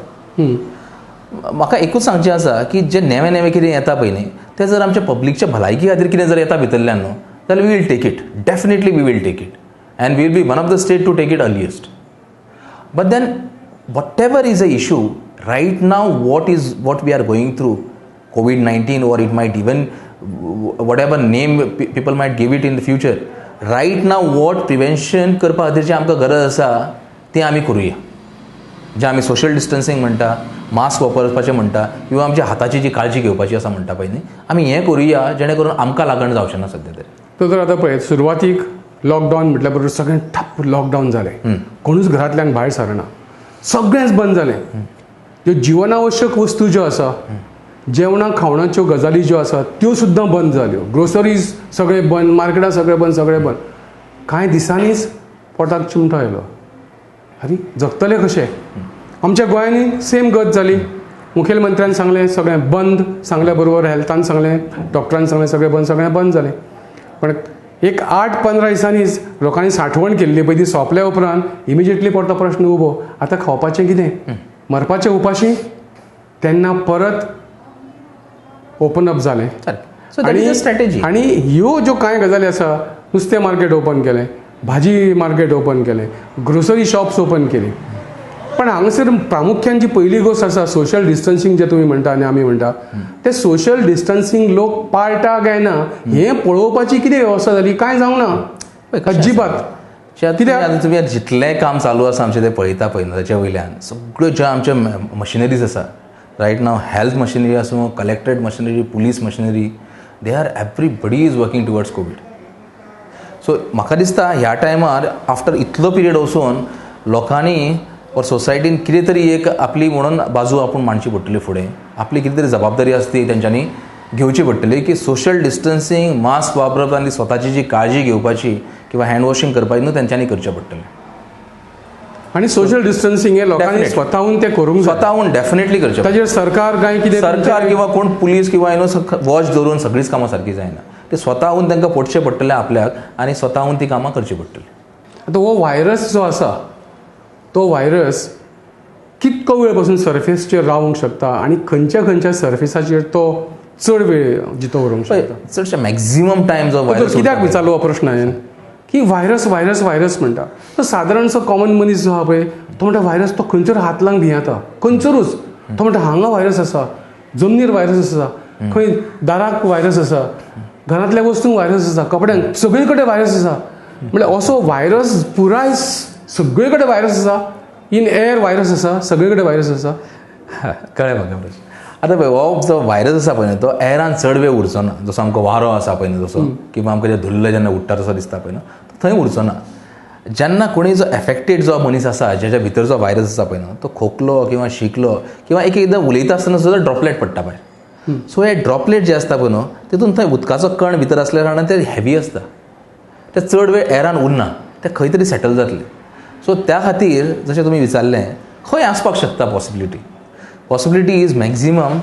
म्हाका एकूच सांगचें आसा की जे नेवे नेवे कितें येता पळय न्ही तें जर आमच्या पब्लिकच्या भलायकी खातीर कितें जर येता भितरल्यान न्हू जाल्यार we will take it, definitely we will take it and we will be one of the state to take it earliest. But then whatever is a issue right now, what is what we are going through COVID-19 or it might even whatever name people might give it in the future, right now what prevention करपा खातीर जी आमकां गरज आसा ती आमी करुया. जे आमी सोशल डिस्टन्सींग म्हणटा, मास्क वापरपाचें म्हणटा किंवा आमच्या हाताची जी काळजी घेवपाची आसा म्हणटा पळय न्ही, आमी हें करुया जेणे करून आमकां लागण जावचें ना सद्या तरी. तर आतां पळय सुरवातीक लॉकडावन म्हटल्या बरोबर सगळें ठप्प लॉकडावन जालें, कोणूच घरांतल्यान भायर सरना, सगळेंच बंद जालें. ज्यो जिवनावश्यक वस्तू ज्यो आसा, जेवणा खावणाच्यो गजाली ज्यो आसा त्यो सुद्दां बंद जाल्यो, ग्रोसरीज सगळें बंद, मार्केटां सगळें बंद, सगळें बंद. कांय दिसांनीच पोटाक चिमटो आयलो, आरे जगतले कशे? आमच्या गोंयांनी सेम गत जाली. मुखेलमंत्र्यान सांगलें सगळें बंद, सांगल्या बरोबर हेल्थान सांगलें, डॉक्टरान सांगलें सगळें बंद, सगळें बंद जालें. पण एक 8-15 दिसांनीच लोकांनी साठवण केल्ली पळय ती सोंपल्या उपरांत इमिजिएटली परतो प्रश्न उबो, आतां खावपाचें कितें, मरपाचें उपाशी? तेन्ना परत ओपन अप जालें. आनी ह्यो ज्यो कांय गजाली आसा, नुस्तें मार्केट ओपन केलें, भाजी मार्केट ओपन केलें, ग्रोसरी शॉप्स ओपन केली, पण हांगासर प्रामुख्यान जी पयली गोश्ट आसा सोशल डिस्टन्सींग जें तुमी म्हणटा आनी आमी म्हणटा तें सोशल डिस्टन्सींग लोक पाळटा काय ना हें पळोवपाची कितें वेवस्था जाली कांय जावंक ना अजिबात. कित्याक तुमी जितलें काम चालू आसा आमचें तें पळयता पळय न्हू ताच्या वयल्यान सगळ्यो ज्यो आमच्यो मशिनरीज आसा रायट नाव, हेल्थ मशिनरी आसूं, collectorate machinery, police machinery, they are everybody is working towards COVID. So म्हाका दिसता ह्या टायमार आफ्टर इतलो पिरियड वचून लोकांनी और सोसायटीन कितें तरी एक आपली म्हणून बाजू आपूण मांडची पडटली फुडें, आपली कितें तरी जबाबदारी आसता ती तेंच्यांनी घेवची पडटली की सोशल डिस्टन्सींग, मास्क वापरप आनी स्वताची जी काळजी घेवपाची किंवा हँड वॉशींग करपाची न्हू तेंच्यांनी करचें पडटलें. आनी सोशल डिस्टन्सींग हे लोकांनी स्वताहून तें करूंक, स्वताहून डेफिनेटली करचें. ताजेर सरकार काय कितें सरकार किंवा कोण पुलीस किंवा you know watch दवरून सगळींच कामां सारकी जायना, ते स्वताहून तांकां पडचें पडटलें आपल्याक आनी स्वताहून ती कामां करची पडटली. आतां हो व्हायरस जो आसा तो व्हायरस कितको वेळ पसून सर्फेसचेर रावंक शकता आनी खंयच्या खंयच्या सर्फेसाचेर तो चड वेळ जितो उरूंक शकता? चडशे मॅक्झिमम टायम जो व्हायरस, कित्याक विचारलो हो प्रश्न हांवें की व्हायरस व्हायरस व्हायरस म्हणटा, तो सादारणसो कॉमन मनीस जो आहा पळय तो म्हणटा व्हायरस तो खंयसर हात लावंक भियेता, खंयसरूच. तो म्हणटा हांगा व्हायरस आसा, जमनीर व्हायरस आसा, खंय दाराक व्हायरस आसा, घरांतल्या वस्तूंक व्हायरस आसा, कपड्यांक, सगळे कडेन व्हायरस आसा. म्हणल्यार असो व्हायरस पुराय सगळे कडेन व्हायरस आसा, इन एअर व्हायरस आसा, सगळे कडेन व्हायरस आसा. कळ्ळें म्हाका प्रश्न. आतां पळय हो जो व्हायरस आसा पळय न्हू तो एरान चड वेळ उरचो ना, जसो आमकां वारो आसा पळय न्हू तसो किंवा आमकां जें धुल्ल जेन्ना उडटा तसो दिसता पळय न्हू थंय उरचो ना. जेन्ना कोणी जो एफेक्टेड जो मनीस आसा ज्याच्या भितर जो व्हायरस आसा पळय न्हू तो खोकलो किंवा शिकलो किंवा एक एकदां उलयता आसतना सुद्दां ड्रॉपलेट पडटा भायर. सो हे ड्रॉपलेट जे आसता पळय न्हू तितून थंय उदकाचो कण भितर आसल्या कारणान ते हेवी आसता, ते चड वेळ एरान उरना, ते खंय तरी सेटल जातले. सो त्या खातीर जशें तुमी विचारलें खंय आसपाक शकता पॉसिबिलिटी, पॉसिबिलिटी is maximum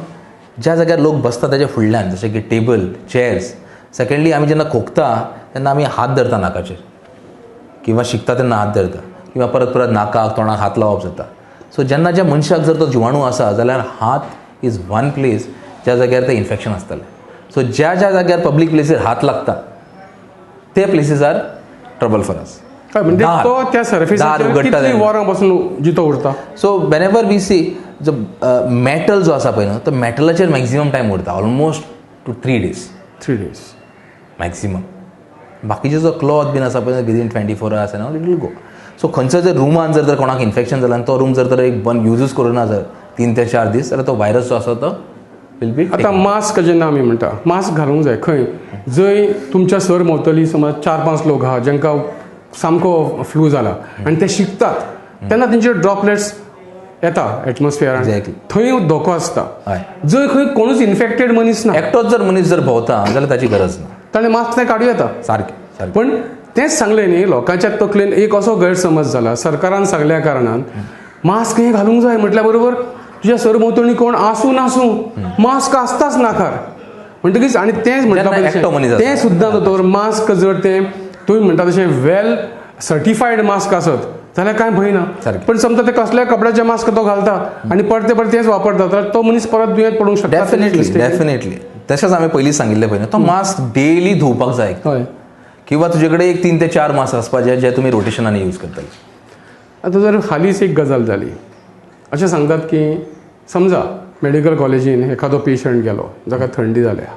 ज्या जाग्यार लोक बसता ताच्या फुडल्यान, जशें की टेबल, चेअर्स. सेकंडली आमी जेन्ना खोकता तेन्ना आमी हात धरता नाकाचेर किंवा शिकता तेन्ना हात धरता किंवा परत परत नाकाक तोंडाक हात लावप जाता. सो जेन्ना ज्या मनशाक जर तो जिवाणू आसा जाल्यार हात is one place ज्या जाग्यार तें इन्फेक्शन आसतलें. सो ज्या ज्या जाग्यार पब्लीक प्लेसीर हात लागता ते places are trouble for us. म्हणजे तो त्या सर्फेसाचेर कितलीं वरां पासून जितो उरता. सो वेनेवर we सी जो मॅटल जो आसा पळय न्हू तो मॅटलाचेर मॅक्झिमम टायम उरता, almost 2 to 3 days. 3 days maximum. बाकीचे जो क्लॉथ बीन आसा पळय within 24 hours and it will go. So खंयचो जर रुमान जर तर कोणाक इन्फेक्शन जालां आनी तो रूम जर तर एक बंद युजूच करूना जर 3 ते 4 दीस जाल्यार तो व्हायरस जो आसा तो will be. आतां मास्क जेन्ना आमी म्हणटा मास्क घालूंक जाय खंय, जंय तुमच्या सरभोंवतणी समज 4-5 लोक आहा जांकां सामको फ्लू जाला आनी ते शिकतात तेन्ना तेंचे ड्रॉपलेट्स येता एटमॉस्फियरान, थंय धोको आसता. जंय खंय कोणूच इन्फेक्टेड मनीस ना, एकटोच जर मनीस जर भोंवता जाल्यार ताची गरज ना, ताणें मास्क तें काडूं येता सारकें. पण तेंच सांगलें न्ही लोकांच्या तकलेन एक असो गैरसमज जाला सरकारान सांगल्या कारणान मास्क हें घालूंक जाय म्हटल्या बरोबर तुज्या सरभोंवतणी कोण आसूं नासूं मास्क आसताच नाकार म्हणटकीच. आनी तेंच म्हणटा तें सुद्दां दोतोर मास्क जर तें तुमी म्हणटा तशें वेल सर्टिफायड मास्क आसत जाल्यार कांय भंय ना, पण समजा ते कसल्या कपड्याचे मास्क तो घालता आनी परते परते तेंच वापरता तर तो मनीस परत दुयेंत पडूंक शकता. Definitely definitely. तशेंच आमी पयलीं सांगिल्लें पळय तो मास्क डेली धुवपाक जाय. हय, किंवा तुजे कडेन एक 3 ते 4 मास्क आसपा जाय जे तुमी रोटेशनान यूज करतले. आतां जर हालींच एक गजाल जाली, अशें सांगतात की समजा मेडिकल कॉलेजीन एखादो पेशंट गेलो जाका थंडी जाल्या,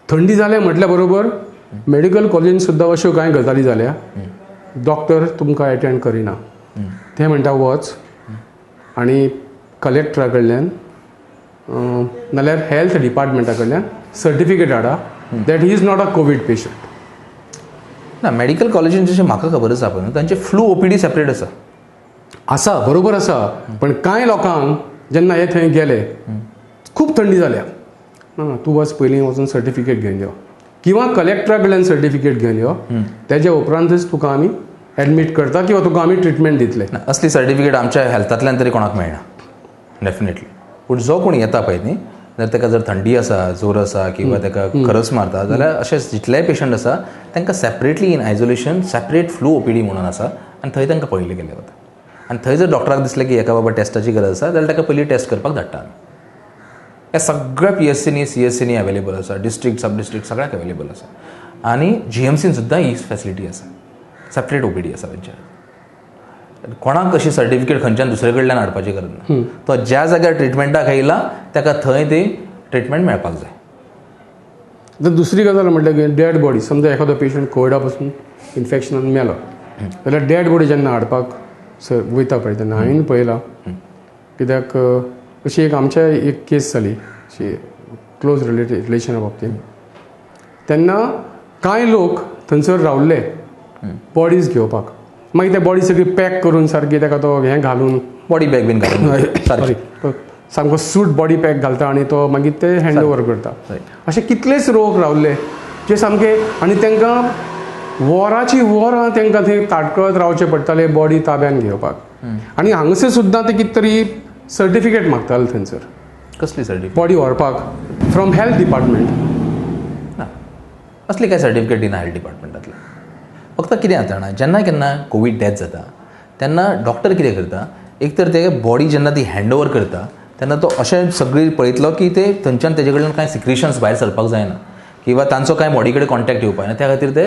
थंडी जाल्या म्हटल्या बरोबर मेडिकल कॉलेजीन सुद्दां अश्यो कांय गजाली जाल्या, डॉक्टर तुमकां एटेंड करिना, ते म्हणटा वच आनी कलेक्टरा कडल्यान नाल्यार हेल्थ डिपार्टमेंटा कडल्यान सर्टिफिकेट हाडा that he is not a COVID patient. ना, मेडिकल कॉलेजीन जशें म्हाका खबर आसा पळय तांचे फ्लू ओपीडी सेपरेट आसा. आसा, बरोबर आसा, पण कांय लोकांक जेन्ना हे थंय गेले खूब थंडी जाल्या, ना तूं वच पयलीं वचून सर्टिफिकेट घेवन यो किंवा कलेक्टरा कडल्यान सर्टिफिकेट घेवन यो, तेज्या उपरांतच तुका आमी एडमीट करता किंवा तुका आमी ट्रिटमेंट दितले. ना, असली सर्टिफिकेट आमच्या हेल्थांतल्यान तरी कोणाक मेळना डेफिनेटली. पूण जो कोण येता पळय न्ही, जर ताका जर थंडी आसा, जोर आसा किंवा ताका खरस मारता जाल्यार अशे जितलेय पेशंट आसा तांकां separately in isolation separate flu OPD म्हणून आसा आनी थंय तांकां पळयलें गेलें वता. आनी थंय जर डॉक्टराक दिसलें की हेका बाबा टेस्टाची गरज आसा जाल्यार ताका पयलीं टेस्ट करपाक धाडटा आमी. ह्या सगळ्या पीएससीनी सीएससीनी अवेलेबल आसा, डिस्ट्रिक्ट सब डिस्ट्रिक्ट सगळ्याक अवेलेबल आसा आनी जीएमसीन सुद्दां ही फॅसिलिटी आसा, सेपरेट ओपीडी आसा तेंच्या. कोणाक अशी सर्टिफिकेट खंयच्यान दुसरे कडल्यान हाडपाची गरज ना, तो ज्या जाग्यार ट्रिटमेंटाक येयला ताका थंय ती ट्रिटमेंट मेळपाक जाय. आतां दुसरी गजाल म्हटल्यार डेड बॉडी, समजा एखादो पेशंट कोविडा पासून इन्फेक्शनान मेलो जाल्यार डेड बॉडी जेन्ना हाडपाक वयता पळय तेन्ना हांवें पळयलां, कित्याक अशी एक आमच्या एक केस जाली अशी क्लोज रिलेशना बाबतींत, तेन्ना कांय लोक थंयसर रावल्ले बॉडीज घेवपाक, मागीर ते बॉडी सगळी पॅक करून सारकी ताका तो हें घालून बॉडी बॅग बीन घालून सॉरी सामको सूट बॉडी पॅक घालता आनी तो मागीर ते हँड ओवर करता. अशे कितलेच लोक रावल्ले जे सामके, आनी तांकां वरांची वरां तांकां थंय ताटकळत रावचें पडटालें बॉडी ताब्यान घेवपाक. आनी हांगासर सुद्दां ते कितें तरी सर्टिफिकेट मागताले थंयसर. कसली सर्टिफिकेट? बॉडी व्हरपाक फ्रॉम हेल्थ डिपार्टमेंट. ना, असली काय सर्टिफिकेट दिना हेल्थ डिपार्टमेंटांतल्यान. फक्त कितें जाता जाणा, जेन्ना केन्ना कोवीड डेथ जाता तेन्ना डॉक्टर कितें करता, एक तर ते बॉडी जेन्ना ती हँड ओवर करता तेन्ना तो अशें सगळी पळयतलो की ते थंयच्यान तेजे कडल्यान कांय सिक्रिशन्स भायर सरपाक जायना किंवा तांचो कांय बॉडी कडेन कॉन्टेक्ट येवपाक जायना, त्या खातीर ते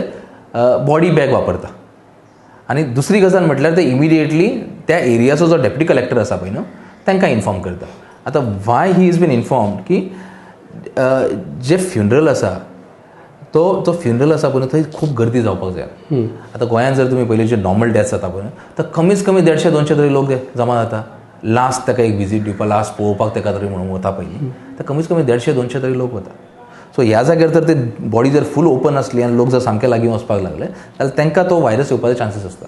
बॉडी बॅग वापरता. आनी दुसरी गजाल म्हटल्यार ते इमिडिएटली त्या एरियाचो जो डेप्युटी कलेक्टर आसा पळय न्हू तांकां इन्फॉर्म करता. आतां why he is been informed की जे फ्युनरल आसा तो फ्युनरल आसा पळय थंय खूब गर्दी जावपाक जाय. आतां गोंयांत जर तुमी पयलीं जे नॉर्मल डेथ्स जाता पळय तर कमीच कमी 150-200 तरी लोक जमा जाता, लास्ट ताका एक विजीट दिवपाक, लास्ट पळोवपाक ताका तरी म्हणून वता पयलीं, तर कमीच कमी 150-200 तरी लोक वता. सो ह्या जाग्यार तर ते बॉडी जर फूल ओपन आसली आनी लोक जर सामके लागीं वचपाक लागले जाल्यार तांकां तो व्हायरस येवपाचे चान्सीस आसता.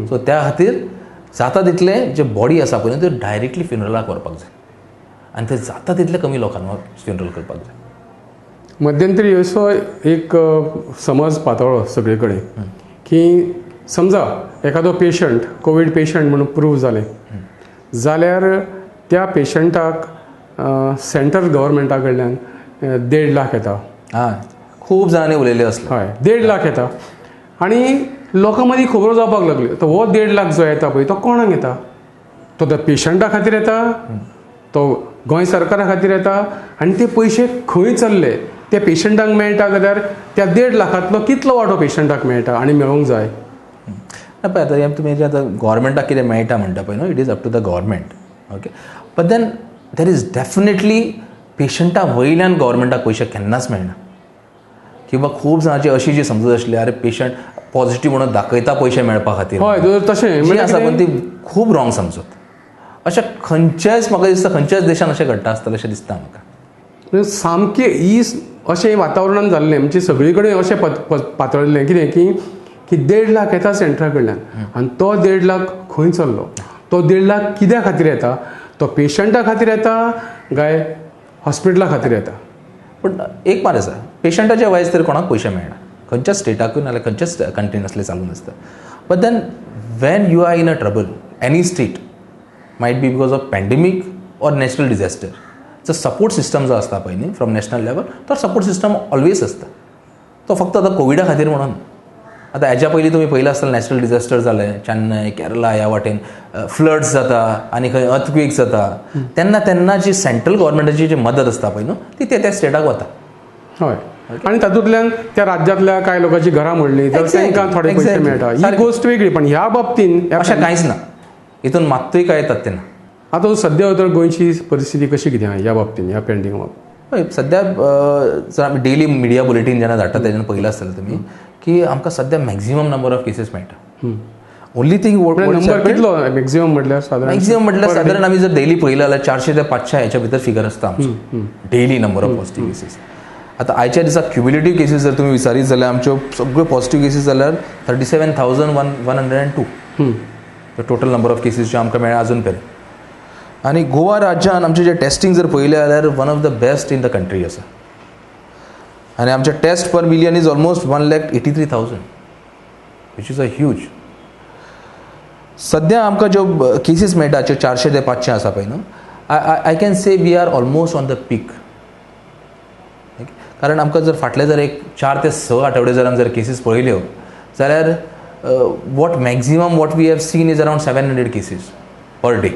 सो त्या खातीर जाता तितले जे बॉडी आसा पळय ते डायरेक्टली फ्युनरलाक व्हरपाक जाय आनी ते जाता तितले कमी लोकांक फ्युनरल करपाक जाय. मध्यंतरी असो एक समज पातळ्ळो सगळे कडेन की समजा एखादो पेशंट कोवीड पेशंट म्हणून प्रूव जालें जाल्यार त्या पेशंटाक सेंट्रल गव्हर्मेंटा कडल्यान 1.5 लाख येता. हय, खूब जाणांनी उलयल्ले असले. हय, 1.5 लाख येता आनी लोकां मदीं खबरो जावपाक लागल्यो. तो हो 1.5 लाख जो येता पळय तो कोणाक येता? तो त्या पेशंटा खातीर येता, तो गोंय सरकारा खातीर येता, आनी ते पयशे खंय चल्ले? ते पेशंटाक मेळटा जाल्यार त्या 1.5 लाखांतलो कितलो वांटो पेशंटाक मेळटा आनी मेळोंक जाय? ना पळय आतां तुमी जें आतां गव्हर्मेंटाक कितें मेळटा म्हणटा पळय न्हू, it is up to the government. Okay, but then there is definitely पेशंटा वयल्यान गव्हर्मेंटाक पयशे केन्नाच मेळना. किंवा खूब जाणांची अशी जी समजूत आसली अरे पेशंट पॉझिटीव म्हणून दाखयता पयशे मेळपा खातीर. हय, तशें जी आसा पण ती खूब रॉंग समजूत. अशें खंयच्याच म्हाका दिसता खंयच्याच देशान अशें घडटा आसतलें अशें दिसता म्हाका. सामकें ही अशें वातावरणान जाल्लें म्हणजे सगळे कडेन अशें पातळिल्लें कितें की की 1.5 लाख येता सेंट्रा कडल्यान आनी तो 1.5 लाख खंय चल्लो? तो 1.5 लाख कित्या खातीर येता? तो पेशंटा खातीर येता काय हॉस्पिटला खातीर येता? पूण एक मार आसा, पेशंटाच्या वायज तरी कोणाक पयशे मेळना, खंयच्याच स्टेटाकूय नाल्यार खंयच्याच कंट्रीन असलें चालून आसता. But then when you are in a trouble, any state might be because of pandemic or natural disaster, जो सपोर्ट सिस्टम जो आसता पळय न्ही फ्रॉम नॅशनल लेवल, तो सपोर्ट सिस्टम ऑलवेज आसता. तो फक्त आतां कोविडा खातीर म्हणून. आतां हेज्या पयलीं तुमी पळयलां आसतलें नॅचरल डिझास्टर जालें चेन्नय, केरला ह्या वाटेन फ्लड्स जाता आनी खंय अर्थक्वेक जाता, तेन्ना तेन्ना जी सेंट्रल गव्हर्मेंटाची जी मदत आसता पळय न्हू ती त्या स्टेटाक वता. हय, आनी तातूंतल्यान त्या राज्यांतल्या कांय लोकांची घरां मोडली तर तांकां थोडे पयशे मेळटा, ही गोश्ट वेगळी. पण ह्या बाबतीन अशें कांयच ना, हितून मात्तूय कांय तथ्य ना. आतां सद्या तर गोंयची परिस्थिती कशी कितें आहा ह्या बाबतीन, ह्या पेंडींग बाबतींत? सद्या जर आमी डेली मिडिया बुलेटीन जेन्ना धाडटा तेन्ना पळयलां आसतलें तुमी की आमकां सद्या मॅक्झिमम नंबर ऑफ केसीस मेळटा. ओनली थिंग नंबर कितलो मॅक्झिमम म्हटल्यार सादारण? मॅक्झिमम म्हटल्यार सादारण आमी जर डेली पळयलें जाल्यार 400 ते 500 ह्याच्या भितर फिगर आसता आमचो daily number of positive cases. आतां आयच्या दिसा क्युम्युलेटीव केसीस जर तुमी विचारीत जाल्यार आमच्यो सगळ्यो पॉझिटीव केसीस जाल्यार 37,102 टोटल नंबर ऑफ केसीस ज्यो आमकां मेळ्ळ्या अजून पर्यंत. आनी गोवा राज्यान आमचें जें टेस्टिंग जर पळयलें जाल्यार one of the best in the country आसा. आनी आमचें test per million is almost 1,83,000, which is a huge. सद्या आमकां ज्यो केसीस मेळटा त्यो 400 ते 500 आसा पळय न्हू, I can say we are almost on the peak. कारण आमकां जर फाटले जर एक 4 ते 6 आठवडे जर आमी जर केसीस पळयल्यो जाल्यार what maximum what we have seen is around 700 cases per day.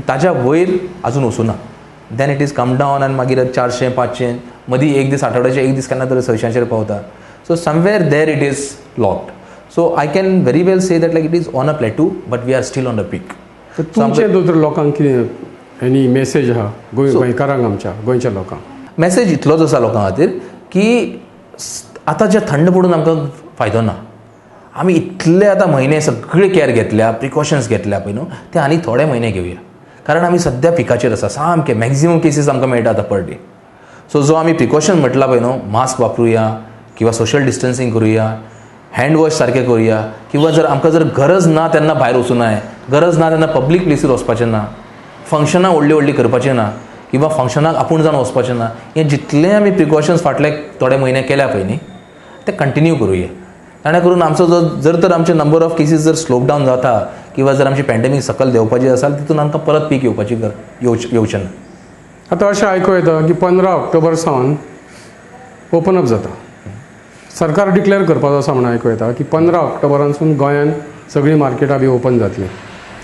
ताज्या वयर अजून वचूना, then it is come down आनी मागीर 400 500 मदीं एक दीस आठवड्याचे एक दीस केन्ना तरी 600 पावता. So somewhere there it is locked. So I can very well say that like it is on a plateau but we are still on the peak. तुमचे दोतोर लोकांक कितें एनी मेसेज आहा गोंयकारांक, आमच्या गोंयच्या लोकांक? मेसेज इतलोच आसा लोकां खातीर की आतां जे थंड पडून आमकां फायदो ना. आमी इतले आतां म्हयने सगळे कॅर घेतल्या, प्रिकॉशन्स घेतल्या पळय न्हू, ते आनी थोडे म्हयने घेवया, कारण आमी सद्या पिकाचेर आसा. सामके मॅक्झिमम केसीस आमकां मेळटा आतां पर डे. सो जो आमी प्रिकॉशन म्हटला पळय न्हू, मास्क वापरुया किंवा सोशल डिस्टन्सिंग करुया, हँड वॉश सारकें करुया, किंवा जर आमकां जर गरज ना तेन्ना भायर वचूं नये, गरज ना तेन्ना पब्लीक प्लेसीर वचपाचें ना, फंक्शनां व्हडलीं व्हडलीं करपाचें ना, किंवा फंक्शनाक आपूण जावन वचपाचें ना, हें जितलें आमी प्रिकॉशन्स फाटले थोडे म्हयने केल्या पळय न्ही ते कंटिन्यू करुया. ताणें करून आमचो जो जर तर आमचे नंबर ऑफ केसीस जर स्लोप डावन जाता किंवा जर आमची पॅन्डेमीक सकयल देंवपाची आसा तितून आमकां परत पीक येवपाची येवचें ना. आतां अशें आयकूं येता की 15 ऑक्टोबर सावन ओपन अप जाता, सरकार डिक्लेअर करपाचो आसा म्हणून आयकूं येता की 15 ऑक्टोबरांसून गोंयांत सगळीं मार्केटां बी ओपन जातलीं.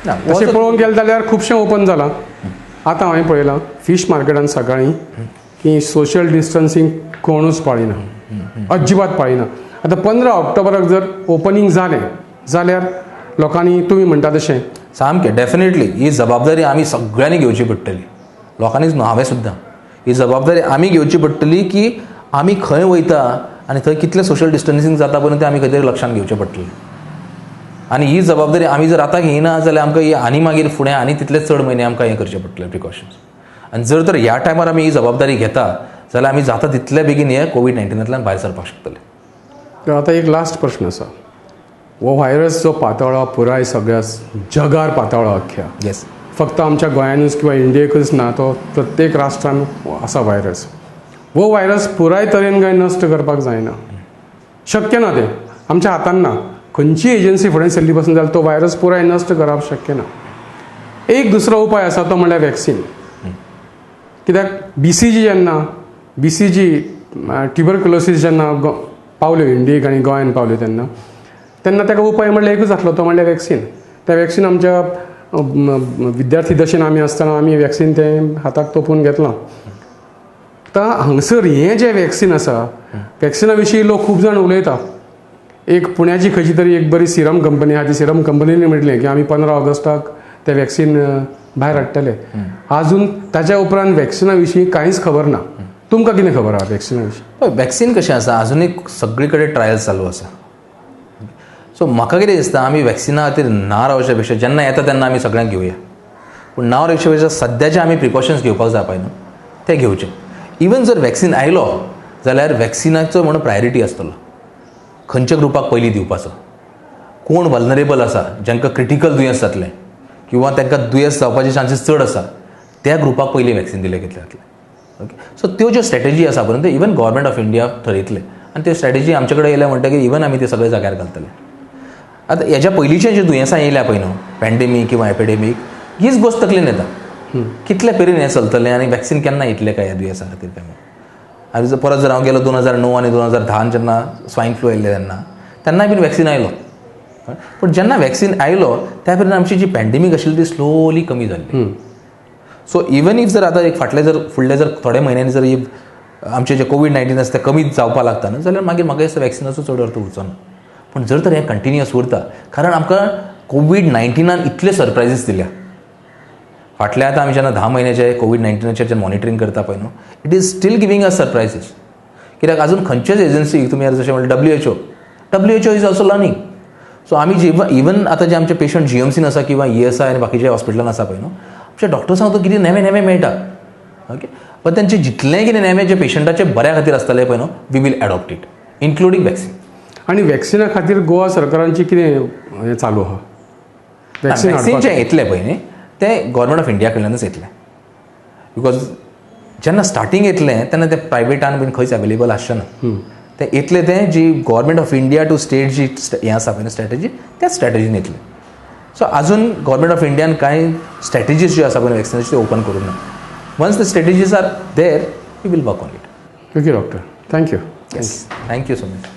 तशें पळोवंक गेलें जाल्यार खुबशें ओपन जालां. आतां हांवें पळयलां फीश मार्केटान सकाळीं की सोशल डिस्टन्सिंग कोणूच पाळिना, अजिबात पाळिना. आतां 15 ऑक्टोबराक जर ओपनींग जालें जाल्यार लोकांनी तुमी म्हणटा तशें सामकें डेफिनेटली ही जबाबदारी आमी सगळ्यांनी घेवची पडटली, लोकांनीच न्हू हांवें सुद्दां ही जबाबदारी आमी घेवची पडटली की आमी खंय वयता आनी थंय कितलें सोशल डिस्टन्सिंग जाता पळय तें आमी खंय तरी लक्षांत घेवचें पडटलें. आनी ही जबाबदारी आमी जर आतां घेयना जाल्यार आमकां ही आनी मागीर फुडें आनी तितले चड म्हयने आमकां हें करचें पडटलें प्रिकॉशन्स. आनी जर तर ह्या टायमार आमी ही जबाबदारी घेता जाल्यार आमी जाता तितले बेगीन हे कोवीड-19तल्यान भायर सरपाक शकतले. आतां एक लास्ट प्रश्न आसा, हो व्हायरस जो पातळ्ळा पुराय सगळ्या जगार पातळ्ळा अख्ख्या, येस, फक्त आमच्या गोंयानूच किंवा इंडियेकूच ना, तो प्रत्येक राष्ट्रान आसा व्हायरस. हो व्हायरस पुराय तरेन काय नश्ट करपाक जायना, शक्य ना, तें आमच्या हातान ना. खंयची एजन्सी फुडें सरली पसून जाल्यार तो व्हायरस पुराय नश्ट करप शक्य ना. एक दुसरो उपाय आसा तो म्हणल्यार वॅक्सीन. कित्याक BCG जेन्ना BCG ट्युबरक्युलोसीस जेन्ना पावल्यो इंडियेक आनी गोंयान पावल्यो तेन्ना तेन्ना ताका उपाय म्हणल्यार एकूच आसलो, तो म्हणल्यार वॅक्सीन. तें वॅक्सीन आमच्या विद्यार्थी दशेन आमी आसतना आमी वॅक्सीन तें हाताक तोपून घेतलां. आतां हांगसर हें जें वॅक्सीन आसा, वॅक्सिना विशीं लोक खूब जाण उलयता. एक पुण्याची खंयची तरी एक बरी सिरम कंपनी आहा, ती सिरम कंपनीन म्हटलें की आमी 15 ऑगस्टाक तें वॅक्सीन भायर हाडटले. आजून ताच्या उपरांत वॅक्सिना विशीं कांयच खबर ना. तुमकां कितें खबर आहा वॅक्सिना विशीं? पळय वॅक्सीन कशें आसा, आजुनूय सगळे कडेन ट्रायल्स चालू आसा. सो म्हाका कितें दिसता, आमी वॅक्सिना खातीर ना रावच्या पेक्षा जेन्ना येता तेन्ना आमी सगळ्यांक घेवया, पूण ना रावच्या पेक्षा सद्याचे आमी प्रिकॉशन्स घेवपाक जाय पळय न्हू ते घेवचे. इवन जर वॅक्सीन आयलो जाल्यार वॅक्सिनाचो म्हणून प्रायोरिटी आसतलो, खंयच्या ग्रुपाक पयलीं दिवपाचो, कोण वल्नरेबल आसा, जांकां क्रिटिकल दुयेंस जातलें किंवा तांकां दुयेंस जावपाचे चान्सीस चड आसा त्या ग्रुपाक पयलीं वॅक्सीन दिलें घेतलें जातलें. ओके, सो त्यो ज्यो स्ट्रॅटेजी आसा पळय त्यो इवन गव्हर्मेंट ऑफ इंडिया थरयतले आनी त्यो स्ट्रॅटेजी आमचे कडेन येयल्या म्हणटकीर इवन आमी ते सगळे जाग्यार घालतले. आतां हेज्या पयलींचे जे दुयेंसां येयल्या पळय न्हू, पॅन्डेमीक किंवा एपिडेमीक, हीच गोश्ट तकलेन येता कितले पिरेन हें चलतलें आनी वॅक्सीन केन्ना येतलें काय ह्या दुयेंसा खातीर काय म्हणून. आनी जर परत जर हांव गेलो 2009 आनी 2010 जेन्ना स्वायन फ्लू येयल्ले तेन्ना तेन्नाय बीन वॅक्सीन आयलो, पूण जेन्ना वॅक्सीन आयलो त्या पिरेन आमची जी पॅन्डेमीक आशिल्ली ती स्लोली कमी जाल्ली. सो इवन if जर आतां एक फाटले जर फुडले जर थोडे म्हयन्यांनी जर ही आमचे जे कोवीड 19 आसा ते कमी जावपाक लागता न्हू, जाल्यार मागीर म्हाका दिसता वॅक्सिनाचो चड अर्थ उरचो ना. पूण जर तर हें कंटिन्युअस उरता, कारण आमकां कोवीड 19न इतले सरप्रायजीस दिल्या फाटल्या. आतां आमी जेन्ना 10 म्हयन्याचे कोवीड 19चेर जे मॉनिटरींग करता पळय न्हू, it is still giving us surprises. कित्याक अजून खंयचेच एजन्सी, तुमी आतां जशें म्हणलें WHO, WHO is also learning. So आमी जेव्हा इवन आतां जे आमचे पेशंट जीएमसीन आसा किंवा ईएसआय आनी बाकीच्या हॉस्पिटलान आसा पळय न्हू, आमच्या डॉक्टर्सांक तो कितें नवें नवें मेळटा. ओके, पण तेंचे जितलें कितें नवें जे पेशंटाचे बऱ्या खातीर आसतलें पळय न्हू, we will adopt it, including vaccine. आनी वॅक्सिना खातीर गोवा सरकारांची कितें हें चालू आहा, वॅक्सिन वॅक्सिन हाडपाचें? जें येतलें पळय न्ही, तें गव्हर्मेंट ऑफ इंडिया कडल्यानच येतलें, because जेन्ना स्टार्टींग येतलें तेन्ना तें प्रायवेटान बीन खंयच अवेलेबल आसचें ना. तें येतलें तें जी government of India to state जी हें आसा पळय स्ट्रॅटेजी, त्याच स्ट्रॅटेजीन येतलें. सो अजून गव्हर्मेंट ऑफ इंडियान कांय स्ट्रॅटेजीज ज्यो आसा पळय वॅक्सिनाच्यो, त्यो ओपन करूंक ना. Once the strategies are there, we will work on it. Okay doctor, thank you. Yes, thank you so much.